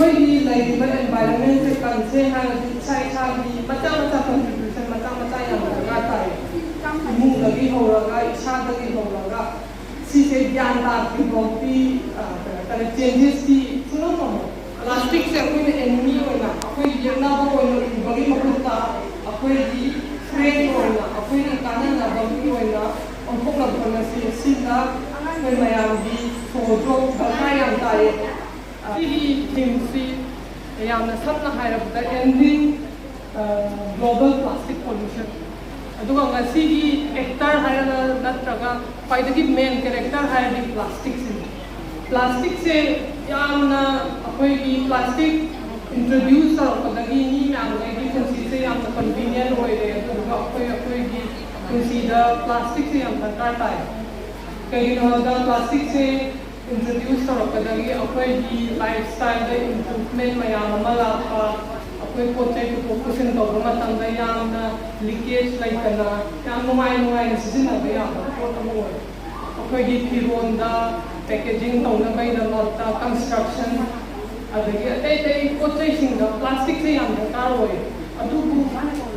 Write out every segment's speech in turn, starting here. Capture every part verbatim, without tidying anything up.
ꯑꯩꯈꯣꯏꯒꯤ ꯂꯩꯔꯤꯕ environment ꯁꯦ ꯀꯟꯁꯦ ꯍꯥꯏꯔꯗꯤ ꯏꯁꯥ ꯏꯁꯥꯒꯤ ꯃꯆꯥ ꯃꯆꯥ contribution ꯃꯆꯥ ꯃꯆꯥ ꯌꯥꯝ ꯗꯔꯀꯥꯔ ꯇꯥꯏ꯫ ꯏꯃꯨꯡꯗꯒꯤ ꯍꯧꯔꯒ, ꯏꯁꯥꯗꯒꯤ ꯍꯧꯔꯒ, ꯁꯤꯁꯦ ꯒ꯭ꯌꯥꯟ ꯇꯥꯗ꯭ꯔꯤ ꯐꯥꯎꯗꯤ, ꯑ, ꯀꯩ ꯍꯥꯏꯇꯥꯔꯦ, changes ꯇꯤ ꯁꯨꯡꯉꯝ ꯉꯝꯃꯣꯏ꯫ Plastic ꯁꯦ ꯑꯩꯈꯣꯏꯅ enemy ꯑꯣꯏꯅ, ꯑꯩꯈꯣꯏꯒꯤ ꯌꯦꯛꯅꯕ ꯑꯣꯏꯅ ꯎꯕꯒꯤ ꯃꯍꯨꯠꯇ, ꯑꯩꯈꯣꯏꯒꯤ friend ꯑꯣꯏꯅ, ꯑꯩꯈꯣꯏꯒꯤ ꯀꯥꯟꯅꯅꯕꯒꯤ ꯑꯣꯏꯅ ꯑꯣꯟꯊꯣꯛꯅꯕ ꯍꯣꯠꯅꯁꯤ꯫ ꯁꯤꯗ ꯑꯩꯈꯣꯏ ꯃꯌꯥꯝꯒꯤ ꯁꯣꯖꯣꯛ ꯗꯔꯀꯥꯔ ꯌꯥꯝ ꯇꯥꯏꯌꯦ꯫ ꯁꯤꯒꯤ theme ꯁꯤ ꯌꯥꯝꯅ ꯁꯝꯅ ꯍꯥꯏꯔꯕꯗ Ending, ꯑ, Global Plastic Pollution꯫ ꯑꯗꯨꯒ ꯉꯁꯤꯒꯤ actor ꯍꯥꯏꯔꯒ ꯅꯠꯇ꯭ꯔꯒ ꯈ꯭ꯋꯥꯏꯗꯒꯤ main character ꯍꯥꯏꯔꯗꯤ plastic ꯁꯤꯅꯤ꯫ Plastic ꯁꯦ ꯌꯥꯝꯅ, ꯑꯩꯈꯣꯏꯒꯤ plastic introduce ꯇꯧꯔꯛꯄꯗꯒꯤ ꯃꯤ ꯃꯌꯥꯝꯒꯤ ꯄꯨꯟꯁꯤꯁꯦ ꯌꯥꯝꯅ convenient ꯑꯣꯏꯔꯦ꯫ ꯑꯗꯨꯗꯨꯒ ꯑꯩꯈꯣꯏ, ꯑꯩꯈꯣꯏꯒꯤ ꯄꯨꯟꯁꯤꯗ plastic ꯁꯦ ꯌꯥꯝ ꯗꯔꯀꯥꯔ ꯇꯥꯏ꯫ ꯀꯩꯒꯤꯅꯣ ꯍꯥꯏꯕꯗ plastic ꯁꯦ introduce ꯇꯧꯔꯛꯄꯗꯒꯤ ꯑꯩꯈꯣꯏꯒꯤ lifestyle ꯗ improvement ꯃꯌꯥꯝ ꯑꯃ ꯂꯥꯛꯄ, ꯑꯩꯈꯣꯏ ꯄꯣꯠ ꯆꯩ ꯄꯨꯊꯣꯛ ꯄꯨꯁꯤꯟ ꯇꯧꯕ ꯃꯇꯝꯗ ꯌꯥꯝꯅ leakage ꯂꯩꯇꯅ ꯌꯥꯝ ꯅꯨꯡꯉꯥꯏ ꯅꯨꯡꯉꯥꯏꯅ ꯁꯤꯖꯤꯟꯅꯕ ꯌꯥꯕ ꯄꯣꯠ ꯑꯃ ꯑꯣꯏ꯫ ꯑꯩꯈꯣꯏꯒꯤ ꯐꯤꯔꯣꯟꯗ packaging ꯇꯧꯅꯕꯒꯤꯗꯃꯛꯇ construction, ꯑꯗꯒꯤ ꯑꯇꯩ ꯑꯇꯩ ꯄꯣꯠ ꯆꯩꯁꯤꯡꯗ plastic ꯁꯦ ꯌꯥꯝ ꯗꯔꯀꯥꯔ ꯑꯣꯏ꯫ ꯑꯗꯨꯕꯨ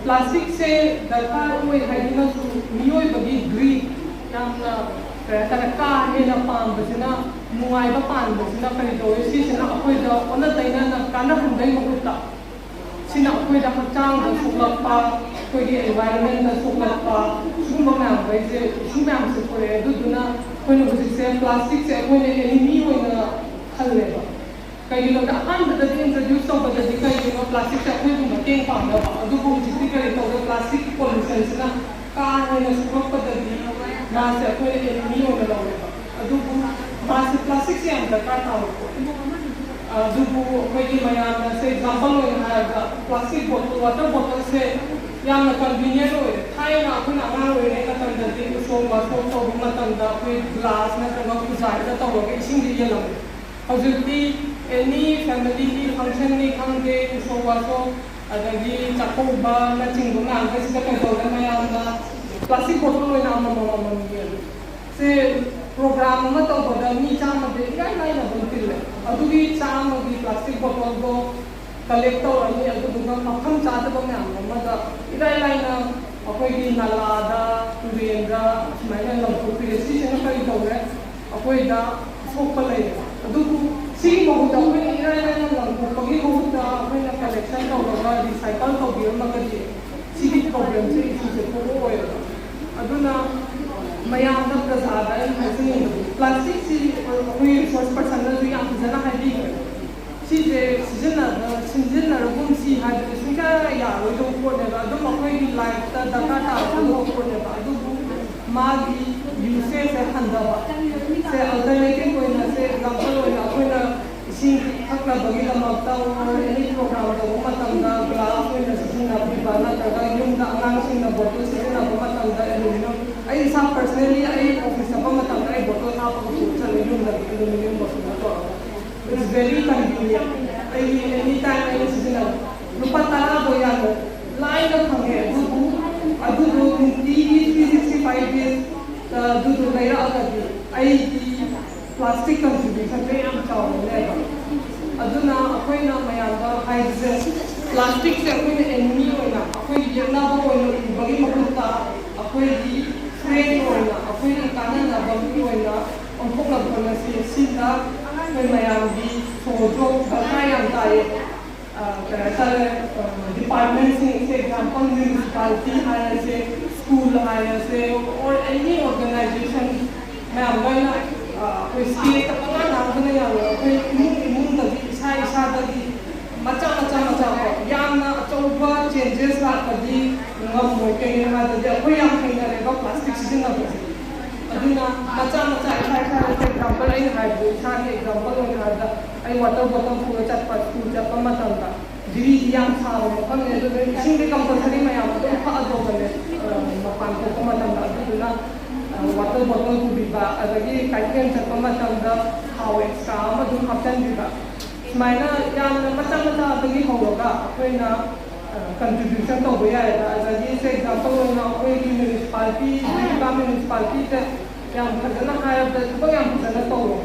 plastic ꯁꯦ ꯗꯔꯀꯥꯔ ꯑꯣꯏ ꯍꯥꯏꯗꯨꯅꯁꯨ ꯃꯤꯑꯣꯏꯕꯒꯤ greed, ꯌꯥꯝꯅ, ꯀꯩ ꯍꯥꯏꯇꯥꯔꯦ, ꯀꯥ ꯍꯦꯟꯅ ꯄꯥꯝꯕꯁꯤꯅ, ꯅꯨꯡꯉꯥꯏꯕ ꯄꯥꯝꯕꯁꯤꯅ ꯀꯔꯤ ꯇꯧꯏ? ꯁꯤꯁꯤꯅ ꯑꯩꯈꯣꯏꯗ ꯑꯣꯟꯅ ꯇꯩꯅꯅ ꯀꯥꯟꯅꯍꯟꯕꯩ ꯃꯍꯨꯠꯇ, ꯁꯤꯅ ꯑꯩꯈꯣꯏꯗ ꯍꯛꯆꯥꯡꯗ ꯁꯣꯛꯂꯛꯄ, ꯑꯩꯈꯣꯏꯒꯤ environment ꯇ ꯁꯣꯛꯂꯛꯄ, ꯁꯤꯒꯨꯝꯕ ꯃꯌꯥꯝꯈꯩꯁꯦ, issue ꯃꯌꯥꯝꯁꯦ ꯊꯣꯛꯂꯛꯑꯦ꯫ ꯑꯗꯨꯗꯨꯅ ꯑꯩꯈꯣꯏꯅ ꯍꯧꯖꯤꯛꯁꯦ plastic ꯁꯦ ꯑꯩꯈꯣꯏꯅ enemy ꯑꯣꯏꯅ ꯈꯜꯂꯦꯕ꯫ ꯀꯩꯒꯤꯅꯣꯗ, ꯑꯍꯥꯟꯕꯗꯗꯤ introduce ꯇꯧꯕꯗꯗꯤ ꯀꯩꯒꯤꯅꯣ plastic ꯁꯦ ꯑꯩꯈꯣꯏꯕꯨ ꯃꯇꯦꯡ ꯄꯥꯡꯅꯕ, ꯑꯗꯨꯕꯨ ꯍꯧꯖꯤꯛꯇꯤ ꯀꯔꯤ ꯇꯧꯔꯦ? Plastic ꯀꯤ pollution ꯁꯤꯅ ꯀꯥ ꯍꯦꯟꯅ ꯁꯣꯛꯂꯛꯄꯗꯗꯤ ꯃꯥꯁꯦ ꯑꯩꯈꯣꯏꯅ enemy ꯑꯣꯏꯅ ꯂꯧꯔꯦꯕ꯫ ꯑꯗꯨꯕꯨ ꯃꯥꯁꯦ, plastic ꯁꯦ ꯌꯥꯝ ꯗꯔꯀꯥꯔ ꯇꯥꯕ ꯄꯣꯠꯅꯤ꯫ ꯑꯗꯨꯕꯨ ꯑꯩꯈꯣꯏꯒꯤ ꯃꯌꯥꯝꯅ ꯁꯦ example ꯑꯣꯏꯅ ꯍꯥꯏꯔꯕꯗ plastic bottle, water bottle ꯁꯦ ꯌꯥꯝꯅ convenient ꯑꯣꯏꯔꯦ꯫ ꯊꯥꯏꯅ ꯑꯩꯈꯣꯏꯅ ꯑꯉꯥꯡ ꯑꯣꯏꯔꯤꯉꯩ ꯃꯇꯝꯗꯗꯤ ꯎꯁꯣꯞ ꯋꯥꯁꯣꯞ ꯇꯧꯕ ꯃꯇꯝꯗ ꯑꯩꯈꯣꯏ glass ꯅꯠꯇ꯭ꯔꯒ ꯈꯨꯖꯥꯏꯗ ꯇꯧꯔꯒ ꯏꯁꯤꯡꯁꯦ ꯌꯦꯜꯂꯝꯃꯦ꯫ ꯍꯧꯖꯤꯛꯇꯤ any family ꯒꯤ function ꯅꯤ ꯈꯪꯗꯦ, ꯎꯁꯣꯞ ꯋꯥꯁꯣꯞ, ꯑꯗꯒꯤ ꯆꯥꯛꯀꯧꯕꯅꯆꯤꯡꯕ ꯃꯌꯥꯝꯁꯤꯗ ꯀꯩꯗꯧꯔꯦ, ꯃꯌꯥꯝꯅ plastic bottle ꯑꯣꯏꯅ ꯑꯃꯃꯝ ꯑꯃꯃꯝ ꯌꯦꯜꯂꯦ꯫ ꯁꯦ program ꯑꯃ ꯇꯧꯕꯗ ꯃꯤ ꯆꯥꯝꯃꯗꯤ ꯏꯔꯥꯏ ꯂꯥꯏꯅ ꯑꯗꯨꯝ ꯇꯤꯜꯂꯦ꯫ ꯑꯗꯨꯒꯤ ꯆꯥꯝꯃꯒꯤ plastic bottle ꯀꯂꯦꯛ ꯇꯧꯔꯅꯤ, ꯑꯗꯨꯗꯨꯒ ꯃꯐꯝ ꯆꯥꯗꯕ ꯃꯌꯥꯝ ꯑꯃꯗ ꯏꯔꯥꯏ ꯂꯥꯏꯅ ꯑꯩꯈꯣꯏꯒꯤ ꯅꯂꯥꯗ, ꯇꯨꯔꯦꯟꯗ ꯁꯨꯃꯥꯏꯅ ꯂꯪꯊꯣꯛꯄꯤꯔꯦ꯫ ꯁꯤꯁꯤꯅ ꯀꯔꯤ ꯇꯧꯔꯦ? ꯑꯩꯈꯣꯏꯗ ꯑꯁꯣꯛꯄ ꯂꯩꯔꯦ꯫ ꯑꯗꯨꯕꯨ ꯁꯤꯒꯤ ꯃꯍꯨꯠꯇ ꯑꯩꯈꯣꯏꯅ ꯏꯔꯥꯏ ꯂꯥꯏꯅ ꯂꯪꯊꯣꯛꯄꯒꯤ ꯃꯍꯨꯠꯇ ꯑꯩꯈꯣꯏꯅ ꯀꯂꯦꯛꯁꯟ ꯇꯧꯔꯒ ꯔꯤꯁꯥꯏꯀꯜ ꯇꯧꯕꯤꯔꯝꯃꯒꯗꯤ ꯁꯤꯒꯤ ꯄ꯭ꯔꯣꯕ꯭ꯂꯦꯝꯁꯦ, ꯏꯁꯨꯁꯦ ꯊꯣꯛꯑꯣꯏꯕ꯫ ꯑꯗꯨꯅ ꯃꯌꯥꯝꯗ, ꯄ꯭ꯔꯖꯥꯗ ꯑꯩꯅ ꯍꯥꯏꯖꯅꯤꯡꯕꯗꯤ, ꯄ꯭ꯂꯥꯁꯇꯤꯛꯁꯤ ꯑꯩꯈꯣꯏ ꯔꯤꯁꯣꯔꯁ ꯄꯔꯁꯟꯅꯁꯨ ꯌꯥꯝ ꯐꯖꯅ ꯍꯥꯏꯕꯤꯈ꯭ꯔꯦ꯫ ꯁꯤꯁꯦ ꯁꯤꯖꯤꯟꯅꯕ, ꯁꯤꯖꯤꯟꯅꯔꯒꯨꯝꯁꯤ ꯍꯥꯏꯕꯗꯤ ꯁꯨꯡꯌꯥ ꯌꯥꯔꯣꯏꯗꯧꯕ ꯄꯣꯠꯅꯦꯕ꯫ ꯑꯗꯨꯝ ꯑꯩꯈꯣꯏꯒꯤ ꯂꯥꯏꯐꯇ ꯗꯔꯀꯥꯔ ꯇꯥꯔꯛꯀꯗꯧꯕ ꯄꯣꯠꯅꯦꯕ꯫ ꯑꯗꯨꯕꯨ ꯃꯥꯒꯤ ꯌꯨꯁꯦꯁꯁꯦ ꯍꯟꯊꯕ, ꯁꯦ ꯑꯜꯇꯔꯅꯦꯇꯤꯚ ꯑꯣꯏꯅ, ꯁꯦ ꯑꯦꯛꯖꯥꯝꯄꯜ ꯑꯣꯏꯅ ꯑꯩꯈꯣꯏꯅ ꯏꯁꯤꯡ ꯊꯛꯅꯕꯒꯤꯗꯃꯛꯇ or any program ꯇꯧꯕ ꯃꯇꯝꯗ ꯒ꯭ꯂꯥꯁ ꯑꯣꯏꯅ ꯁꯤꯖꯤꯟꯅꯕꯤꯕ, ꯅꯠꯇ꯭ꯔꯒ ꯌꯨꯝꯗ ꯑꯉꯥꯡꯁꯤꯡꯅ ꯕꯣꯇꯜ ꯁꯤꯖꯤꯟꯅꯕ ꯃꯇꯝꯗ ꯑꯦꯂꯨꯃꯤꯅꯤꯌꯝ, ꯑꯩ ꯏꯁꯥ ꯄꯔꯁꯅꯦꯜꯂꯤ ꯑꯩ ꯑꯣꯐꯤꯁ ꯆꯠꯄ ꯃꯇꯝꯗ ꯑꯩ ꯕꯣꯇꯜ ꯍꯥꯞꯄꯒ ꯄꯨꯔ ꯆꯠꯂꯦ ꯌꯨꯝꯗꯒꯤ, ꯑꯦꯂꯨꯃꯤꯅꯤꯌꯝ ꯕꯣꯇꯜꯗ ꯇꯧꯔꯒ꯫ It's very convenient. ꯑꯩꯒꯤ ꯑꯦꯅꯤ ꯇꯥꯏꯝ ꯑꯩꯅ ꯁꯤꯖꯤꯟꯅꯕ꯫ ꯂꯨꯄꯥ ꯇꯔꯥꯗꯣ ꯌꯥꯝꯅ ꯂꯥꯏꯅ ꯐꯪꯉꯦ, ꯑꯗꯨꯕꯨ ꯑꯗꯨꯗꯣ ꯅꯨꯡꯇꯤꯒꯤ ꯊ꯭ꯔꯤ ꯁꯤꯛꯁꯇꯤ ꯐꯥꯏꯚ ꯗꯦꯖ ꯑꯗꯨꯗꯣ ꯂꯩꯔꯛꯑꯒꯗꯤ ꯑꯩꯒꯤ ꯄ꯭ꯂꯥꯁꯇꯤꯛ ꯀꯟꯇ꯭ꯔꯤꯕ꯭ꯌꯨꯁꯟꯁꯦ ꯌꯥꯝ ꯆꯥꯎꯔꯅꯦꯕ꯫ ꯑꯗꯨꯅ ꯑꯩꯈꯣꯏꯅ ꯃꯌꯥꯝꯗ ꯍꯥꯏꯕꯁꯦ, ꯄ꯭ꯂꯥꯁꯇꯤꯛꯁꯦ ꯑꯩꯈꯣꯏꯅ ꯑꯦꯅꯤꯃꯤ ꯑꯣꯏꯅ, ꯑꯩꯈꯣꯏꯒꯤ ꯌꯦꯛꯅꯕ ꯑꯣꯏꯅ ꯎꯕꯒꯤ ꯃꯍꯨꯠꯇ, ꯑꯩꯈꯣꯏꯒꯤ ꯐ꯭ꯔꯦꯟ ꯑꯣꯏꯅ, ꯑꯩꯈꯣꯏꯒꯤ ꯀꯥꯟꯅꯅꯕꯒꯤ ꯑꯣꯏꯅ ꯑꯣꯟꯊꯣꯛꯅꯕ ꯍꯣꯠꯅꯁꯤ꯫ ꯁꯤꯗ ꯑꯩꯈꯣꯏ ꯃꯌꯥꯝꯒꯤ ꯁꯣꯖꯣꯛ ꯗꯔꯀꯥꯔ ꯌꯥꯝ ꯇꯥꯏꯌꯦ꯫ ꯑ, ꯀꯩ ꯍꯥꯏꯇꯥꯔꯦ, ꯑ, ꯗꯤꯄꯥꯔꯠꯃꯦꯟꯁꯤꯡ, ꯑꯦꯛꯖꯥꯝꯄꯜ, ꯃ꯭ꯌꯨꯅꯤꯁꯤꯄꯥꯂꯤꯇꯤ ꯍꯥꯏꯔꯁꯦ, ꯁ꯭ꯀꯨꯜ ꯍꯥꯏꯔꯁꯦ, or any organization ꯃꯌꯥꯝ ꯂꯣꯏꯅ, ꯑ, ꯑꯩꯈꯣꯏ ꯁ꯭ꯇꯦꯠꯇ ꯄꯪꯉꯥꯡ ꯉꯥꯡꯗꯅ ꯌꯥꯔꯣꯏ꯫ ꯑꯩꯈꯣꯏ ꯏꯃꯨꯡ ꯏꯃꯨꯡꯗꯒꯤ, ꯏꯁꯥ ꯏꯁꯥꯗꯒꯤ ꯃꯆꯥ ꯃꯆꯥ ꯃꯆꯥ ꯀꯣ, ꯌꯥꯝꯅ ꯑꯆꯧꯕ ꯆꯦꯟꯖꯦꯁ ꯂꯥꯛꯄꯗꯤ ꯉꯝꯃꯣꯏ꯫ ꯀꯩꯒꯤꯅꯣ ꯍꯥꯏꯕꯗꯤ ꯑꯩꯈꯣꯏ ꯌꯥꯝ ꯍꯩꯅꯔꯦꯕ ꯄ꯭ꯂꯥꯁꯇꯤꯛ ꯁꯤꯖꯤꯟꯅꯕꯁꯦ꯫ ꯑꯗꯨꯅ ꯃꯆꯥ ꯃꯆꯥ, ꯏꯁꯥ ꯏꯁꯥꯗ ꯑꯦꯛꯖꯥꯝꯄꯜ ꯑꯩꯅ ꯍꯥꯏꯕꯗꯣ, ꯏꯁꯥꯒꯤ ꯑꯦꯛꯖꯥꯝꯄꯜ ꯑꯣꯏꯅ ꯍꯥꯏꯔꯕꯗ, ꯑꯩ ꯋꯥꯇꯔ ꯕꯣꯇꯜ ꯄꯨꯔ ꯆꯠꯄ, ꯁ꯭ꯀꯨꯜ ꯆꯠꯄ ꯃꯇꯝꯗ, ꯗꯤꯜꯂꯤꯗꯤ ꯌꯥꯝ ꯁꯥꯕ ꯃꯐꯝꯅꯦ, ꯑꯗꯨꯅ ꯏꯁꯤꯡꯗꯤ ꯀꯝꯄꯜꯁꯔꯤ ꯃꯌꯥꯝ ꯑꯗꯨꯝ ꯊꯛꯑꯗꯧꯕꯅꯦ, ꯑ, ꯃꯄꯥꯟ ꯊꯣꯛꯄ ꯃꯇꯝꯗ꯫ ꯑꯗꯨꯗꯨꯅ, ꯑ, ꯋꯥꯇꯔ ꯕꯣꯇꯜ ꯄꯨꯕꯤꯕ, ꯑꯗꯒꯤ ꯀꯩꯊꯦꯜ ꯆꯠꯄ ꯃꯇꯝꯗ ꯊꯥꯎ ꯑꯦꯛꯁꯇ꯭ꯔꯥ ꯑꯃ ꯑꯗꯨꯝ ꯍꯥꯞꯆꯤꯟꯕꯤꯕ, ꯁꯨꯃꯥꯏꯅ ꯌꯥꯝꯅ ꯃꯆꯥ ꯃꯆꯥꯗꯒꯤ ꯍꯧꯔꯒ ꯑꯩꯈꯣꯏꯅ, ꯑ, ꯀꯟꯇ꯭ꯔꯤꯕ꯭ꯌꯨꯁꯟ ꯇꯧꯕ ꯌꯥꯏꯑꯕ꯫ ꯑꯗꯒꯤ, ꯁꯦ ꯑꯦꯛꯖꯥꯝꯄꯜ ꯑꯣꯏꯅ, ꯑꯩꯈꯣꯏꯒꯤ ꯃ꯭ꯌꯨꯅꯤꯁꯤꯄꯥꯂꯤꯇꯤ, ꯖꯤꯔꯤꯕꯥꯝ ꯃ꯭ꯌꯨꯅꯤꯁꯤꯄꯥꯂꯤꯇꯤꯁꯦ ꯌꯥꯝ ꯐꯖꯅ ꯍꯥꯏꯔꯕꯗ ꯊꯕꯛ ꯌꯥꯝ ꯐꯖꯅ ꯇꯧꯔꯦ꯫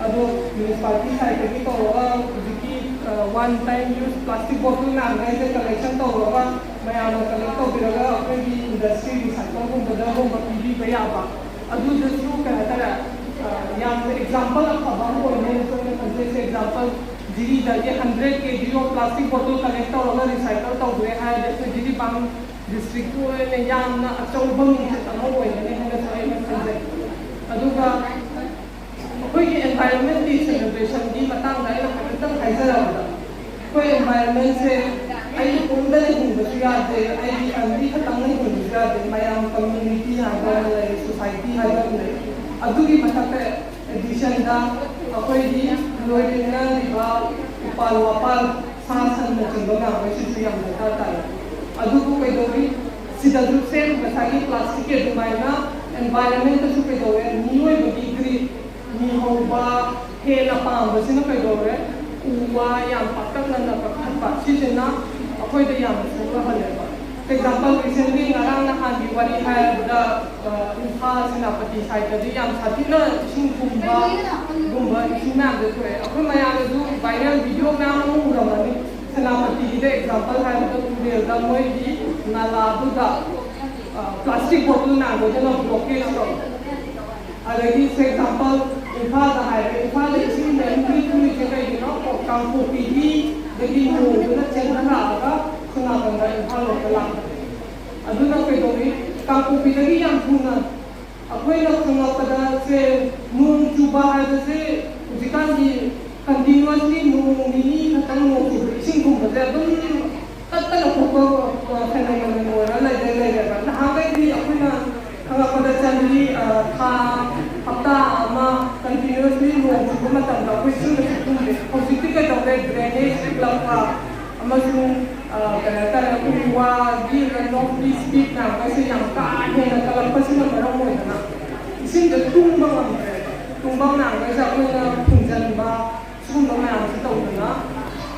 ꯑꯗꯣ ꯃ꯭ꯌꯨꯅꯤꯁꯤꯄꯥꯂꯤꯇꯤ ꯁꯥꯏꯠꯇꯒꯤ ꯇꯧꯔꯒ ꯍꯧꯖꯤꯛꯀꯤ, ꯑ, ꯋꯥꯟ ꯇꯥꯏꯝ ꯌꯨꯁ ꯄ꯭ꯂꯥꯁꯇꯤꯛ ꯕꯣꯇꯜ ꯃꯌꯥꯝꯈꯩꯁꯦ ꯀꯂꯦꯛꯁꯟ ꯇꯧꯔꯒ ꯃꯌꯥꯝꯅ ꯀꯂꯦꯛ ꯇꯧꯕꯤꯔꯒ ꯑꯩꯈꯣꯏꯒꯤ ꯏꯟꯗꯁꯇ꯭ꯔꯤ ꯔꯤꯁꯥꯏꯀꯜꯒꯨꯝꯕꯗꯒꯨꯝꯕ ꯄꯤꯕꯤꯕ ꯌꯥꯕ꯫ ꯑꯗꯨꯗꯁꯨ ꯀꯩ ꯍꯥꯏꯇꯥꯔꯦ, ꯌꯥꯝꯅ ꯑꯦꯛꯖꯥꯝꯄꯜ ꯑꯐꯕ ꯑꯃ ꯑꯣꯏꯅꯦꯅꯁꯨ ꯑꯩꯅ ꯈꯟꯖꯩꯁꯦ꯫ ꯑꯦꯛꯖꯥꯝꯄꯜ, ꯖꯤꯔꯤꯗꯒꯤ hundred K G of plastic bottle collect ꯇꯧꯔꯒ ꯔꯤꯁꯥꯏꯀꯜ ꯇꯧꯈ꯭ꯔꯦ ꯍꯥꯏꯔꯗꯤ ꯑꯩꯈꯣꯏ ꯖꯤꯔꯤꯕꯥꯝ ꯗꯤꯁꯇ꯭ꯔꯤꯛꯀꯤ ꯑꯣꯏꯅ ꯌꯥꯝꯅ ꯑꯆꯧꯕ ꯃꯤꯡꯆꯠ ꯑꯃ ꯑꯣꯏꯒꯅꯤ ꯍꯥꯏꯅꯁꯨ ꯑꯩꯅ ꯈꯟꯖꯩ꯫ ꯑꯗꯨꯒ ꯑꯩꯈꯣꯏꯒꯤ ꯑꯦꯟꯚꯥꯏꯔꯣꯟꯃꯦꯟ ꯗꯦ ꯁꯦꯂꯦꯕ꯭ꯔꯦꯁꯟꯒꯤ ꯃꯇꯥꯡꯗ ꯑꯩꯅ ꯍꯥꯏꯐꯦꯠꯇꯪ ꯍꯥꯏꯖꯔꯕꯗ, ꯑꯩꯈꯣꯏ ꯑꯦꯟꯚꯥꯏꯔꯣꯟꯃꯦꯟꯁꯦ ꯑꯩ ꯏꯇꯣꯝꯇꯅ ꯍꯤꯡꯕꯁꯨ ꯌꯥꯗꯦ, ꯑꯩꯒꯤ ꯐꯦꯃꯤꯂꯤ ꯈꯛꯇꯪꯅ ꯍꯤꯡꯕꯁꯨ ꯌꯥꯗꯦ, ꯃꯌꯥꯝ ꯀꯝꯃ꯭ꯌꯨꯅꯤꯇꯤ ꯍꯥꯏꯕ ꯑꯃ ꯂꯩ, ꯁꯣꯁꯥꯏꯇꯤ ꯍꯥꯏꯕ ꯑꯃ ꯂꯩ꯫ ꯑꯗꯨꯒꯤ ꯃꯊꯛꯇ ꯑꯦꯗꯤꯁꯟꯗ ꯑꯩꯈꯣꯏꯒꯤ ꯂꯣꯏꯅꯔꯤꯕ ꯎꯄꯥꯜ ꯋꯥꯄꯥꯜ, ꯁꯥ ꯁꯟꯅꯆꯤꯡꯕ ꯃꯌꯥꯝ ꯑꯁꯤꯁꯨ ꯌꯥꯝ ꯗꯔꯀꯥꯔ ꯇꯥꯏ꯫ ꯑꯗꯨꯕꯨ ꯀꯩꯗꯧꯔꯤ? ꯁꯤꯗꯁꯨ ꯁꯦꯝ ꯉꯁꯥꯏꯒꯤ ꯄ꯭ꯂꯥꯁꯇꯤꯛꯀꯤ ꯑꯗꯨꯃꯥꯏꯅ ꯑꯦꯟꯚꯥꯏꯔꯟꯃꯦꯟꯇꯁꯨ ꯀꯩꯗꯧꯋꯦ? ꯃꯤꯑꯣꯏꯕꯒꯤ ꯒ꯭ꯔꯤꯗ, ꯃꯤ ꯍꯧꯕ ꯍꯦꯟꯅ ꯄꯥꯝꯕꯁꯤꯅ ꯀꯩꯗꯧꯔꯦ? ꯎ ꯋꯥ ꯌꯥꯝ ꯄꯥꯛꯇꯛꯅꯅ ꯀꯛꯊꯠꯄ, ꯁꯤꯁꯤꯅ ꯑꯩꯈꯣꯏꯗ ꯌꯥꯝꯅ ꯁꯣꯛꯍꯜꯂꯦꯕ꯫ ꯑꯦꯛꯖꯥꯝꯄꯜ, ꯔꯤꯁꯦꯟꯂꯤ ꯉꯔꯥꯡ ꯅꯍꯥꯟꯒꯤ ꯋꯥꯔꯤ ꯍꯥꯏꯔꯕꯗ, ꯑ, ꯏꯝꯐꯥꯜ ꯁꯦꯅꯥꯄꯇꯤ ꯁꯥꯏꯠꯇꯗꯤ ꯌꯥꯝ ꯁꯥꯊꯤꯅ ꯏꯁꯤꯡ ꯊꯨꯝꯕꯒꯨꯝꯕ ꯏꯁꯨ ꯃꯌꯥꯝꯁꯦ ꯊꯣꯛꯑꯦ꯫ ꯑꯩꯈꯣꯏ ꯃꯌꯥꯝꯅꯁꯨ ꯚꯥꯏꯔꯦꯜ ꯚꯤꯗꯤꯑꯣ ꯃꯌꯥꯝ ꯑꯃ ꯎꯔꯝꯃꯅꯤ꯫ ꯁꯦꯅꯥꯄꯇꯤꯒꯤꯗ ꯑꯦꯛꯖꯥꯝꯄꯜ ꯍꯥꯏꯔꯕꯗ ꯇꯨꯔꯦꯜꯗ ꯃꯣꯏꯒꯤ ꯅꯥꯂꯥꯗꯨꯗ, ꯑ, ꯄ꯭ꯂꯥꯁꯇꯤꯛ ꯕꯣꯇꯜ ꯃꯌꯥꯝꯗꯨꯗꯅ ꯕ꯭ꯂꯣꯀꯦꯖ ꯇꯧꯕ꯫ ꯑꯗꯒꯤ, for example, ꯏꯝꯐꯥꯜꯗ ꯍꯥꯏꯔꯦ, ꯏꯝꯐꯥꯜꯗ ꯏꯁꯤꯡ ꯃꯌꯥꯝ ꯊꯨꯝꯃꯤꯁꯦ ꯀꯩꯒꯤꯅꯣ? ꯀꯥꯡꯄꯣꯛꯄꯤꯒꯤꯗꯒꯤ ꯅꯣꯡꯗꯨꯅ ꯆꯦꯟꯊꯔꯛꯑꯒ ꯁꯣꯝ ꯅꯥꯀꯟꯗ ꯏꯝꯐꯥꯜ ꯂꯣꯝꯗ ꯂꯥꯛꯄ꯫ ꯑꯗꯨꯅ ꯀꯩꯗꯧꯏ? ꯀꯥꯡꯄꯣꯛꯄꯤꯗꯒꯤ ꯌꯥꯝ ꯊꯨꯅ ꯑꯩꯈꯣꯏꯅ ꯈꯪꯂꯛꯄꯗ ꯁꯦ, ꯅꯣꯡ ꯆꯨꯕ ꯍꯥꯏꯕꯁꯦ ꯍꯧꯖꯤꯛꯀꯥꯟꯗꯤ continuously ꯅꯣꯡ ꯅꯤꯅꯤ ꯈꯛꯇꯪ ꯅꯣꯡ ꯆꯨꯕ, ꯏꯁꯤꯡ ꯊꯨꯝꯕꯁꯦ ꯑꯗꯨꯝ ꯇꯠꯇꯅ ꯊꯣꯛꯄ, ꯑ, phenomenon ꯑꯣꯏꯔ ꯂꯩꯔꯦ, ꯂꯩꯔꯦꯕ꯫ ꯅꯍꯥꯟꯈꯩꯗꯤ ꯑꯩꯈꯣꯏꯅ ꯈꯪꯂꯛꯄꯗ ꯆꯍꯤ, ꯑ, ꯊꯥ, ꯍꯞꯇꯥ ꯑꯃ continuously ꯅꯣꯡ ꯆꯨꯕ ꯃꯇꯝꯗ ꯑꯩꯈꯣꯏ ꯏꯁꯤꯡꯗꯁꯨ ꯊꯨꯝꯗꯦ꯫ ꯍꯧꯖꯤꯛꯇꯤ ꯀꯩꯗꯧꯔꯦ? ꯗ꯭ꯔꯦꯅꯦꯖ ꯄꯤꯛꯂꯛꯄ ꯑꯃꯁꯨꯡ, ꯑ, ꯀꯩ ꯍꯥꯏꯇꯥꯔꯦ, ꯎ ꯋꯥꯒꯤ ꯔꯟ ꯑꯣꯐꯀꯤ ꯁ꯭ꯄꯤꯠ ꯃꯌꯥꯝꯒꯁꯦ ꯌꯥꯝ ꯀꯥ ꯍꯦꯟꯅ ꯀꯜꯂꯛꯄꯁꯤꯅ ꯃꯔꯝ ꯑꯣꯏꯗꯅ ꯏꯁꯤꯡꯗ ꯇꯨꯡꯕ ꯉꯝꯗ꯭ꯔꯦ꯫ ꯇꯨꯡꯐꯝ ꯃꯌꯥꯝꯒꯁꯦ ꯑꯩꯈꯣꯏꯅ ꯐꯨꯝꯖꯤꯟꯕ, ꯁꯤꯒꯨꯝꯕ ꯃꯌꯥꯝꯁꯦ ꯇꯧꯗꯅ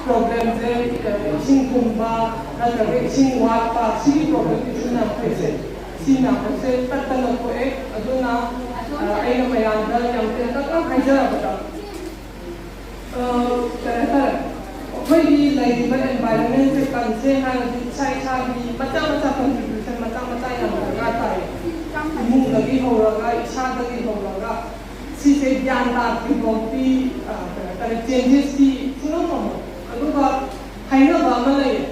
ꯄ꯭ꯔꯣꯕ꯭ꯂꯦꯝꯁꯦ, ꯏꯁꯤꯡ ꯊꯨꯝꯕ ꯅꯠꯇ꯭ꯔꯒ ꯏꯁꯤꯡ ꯋꯥꯠꯄ, ꯁꯤꯒꯤ ꯄ꯭ꯔꯣꯕ꯭ꯂꯦꯝ ꯏꯁꯨ ꯃꯌꯥꯝ ꯊꯣꯛꯏꯁꯦ, ꯁꯤ ꯃꯌꯥꯝꯁꯦ ꯇꯠꯇꯅ ꯊꯣꯛꯑꯦ꯫ ꯑꯗꯨꯅ, ꯑ, ꯑꯩꯅ ꯃꯌꯥꯝꯗ ꯌꯥꯝ ꯇꯦꯟꯇꯛꯅ ꯍꯥꯏꯖꯔꯕꯗ, ꯑ, ꯀꯩ ꯍꯥꯏꯇꯥꯔꯦ, ꯑꯩꯈꯣꯏꯒꯤ ꯂꯩꯔꯤꯕ environment ꯁꯦ ꯀꯟꯁꯦ ꯍꯥꯏꯔꯗꯤ ꯏꯁꯥ ꯏꯁꯥꯒꯤ ꯃꯆꯥ ꯃꯆꯥ contribution ꯃꯆꯥ ꯃꯆꯥ ꯌꯥꯝ ꯗꯔꯀꯥꯔ ꯇꯥꯏ꯫ ꯏꯃꯨꯡꯗꯒꯤ ꯍꯧꯔꯒ, ꯏꯁꯥꯗꯒꯤ ꯍꯧꯔꯒ, ꯁꯤꯁꯦ ꯒ꯭ꯌꯥꯟ ꯇꯥꯗ꯭ꯔꯤ ꯐꯥꯎꯗꯤ, ꯑ, ꯀꯩ ꯍꯥꯏꯇꯥꯔꯦ, changes ꯇꯤ ꯁꯨꯡꯉꯝ ꯉꯝꯃꯣꯏ꯫ ꯑꯗꯨꯒ ꯍꯥꯏꯅꯕ ꯑꯃ ꯂꯩꯌꯦ,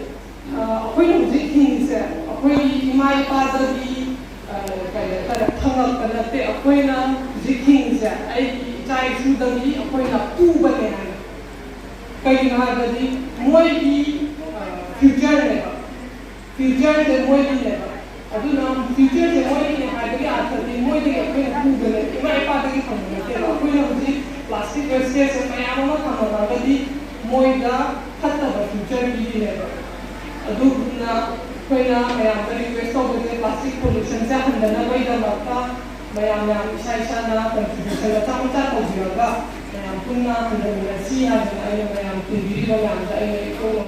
ꯑ, ꯑꯩꯈꯣꯏꯅ ꯍꯧꯖꯤꯛ ꯍꯤꯡꯉꯤꯁꯦ ꯑꯩꯈꯣꯏꯒꯤ ꯏꯃꯥ ꯏꯄꯥꯗꯒꯤ, ꯑ, ꯀꯩ ꯍꯥꯏꯇꯥꯔꯦ, ꯐꯪꯉꯛꯄ ꯅꯠꯇꯦ꯫ ꯑꯩꯈꯣꯏꯅ ꯍꯧꯖꯤꯛ ꯍꯤꯡꯉꯤꯁꯦ ꯑꯩꯒꯤ ꯏꯆꯥ ꯏꯁꯨꯗꯒꯤ ꯑꯩꯈꯣꯏꯅ ꯄꯨꯕꯅꯦ ꯍꯥꯏ꯫ ꯀꯩꯒꯤꯅꯣ ꯍꯥꯏꯕꯗꯤ ꯃꯣꯏꯒꯤ, ꯑ, future ꯅꯦꯕ꯫ Future ꯁꯦ ꯃꯣꯏꯒꯤꯅꯦꯕ꯫ ꯑꯗꯨꯅ future ꯁꯦ ꯃꯣꯏꯒꯤꯅꯦ ꯍꯥꯏꯕꯒꯤ ꯑꯥꯔꯊꯗꯤ ꯃꯣꯏꯗꯒꯤ ꯑꯩꯈꯣꯏꯅ ꯄꯨꯕꯅꯦ, ꯏꯃꯥ ꯏꯄꯥꯗꯒꯤ ꯐꯪꯕ ꯅꯠꯇꯦꯕ꯫ ꯑꯩꯈꯣꯏꯅ ꯍꯧꯖꯤꯛ plastic wastage ꯁꯦ ꯃꯌꯥꯝ ꯑꯃ ꯊꯝꯃꯒꯗꯤ ꯃꯣꯏꯗ ꯐꯠꯇꯕ future ꯄꯤꯔꯤꯅꯦꯕ꯫ ꯑꯗꯨꯗꯨꯅ ꯑꯩꯈꯣꯏꯅ ꯃꯌꯥꯝꯗ request ꯇꯧꯕꯁꯦ, plastic pollution ꯁꯦ ꯍꯟꯗꯅꯕꯒꯤꯗꯃꯛꯇ ꯃꯌꯥꯝ ꯃꯌꯥꯝ ꯏꯁꯥ ꯏꯁꯥꯅ contribution ꯃꯆꯥ ꯃꯆꯥ ꯇꯧꯕꯤꯔꯒ ꯃꯌꯥꯝ ꯄꯨꯟꯅ ꯍꯟꯊꯃꯤꯟꯅꯁꯤ ꯍꯥꯏꯗꯅ ꯑꯩꯅ ꯃꯌꯥꯝ ꯇꯤꯟꯕꯤꯔꯤꯕ ꯃꯌꯥꯝꯗ ꯑꯩꯅ ꯏꯀꯣꯛ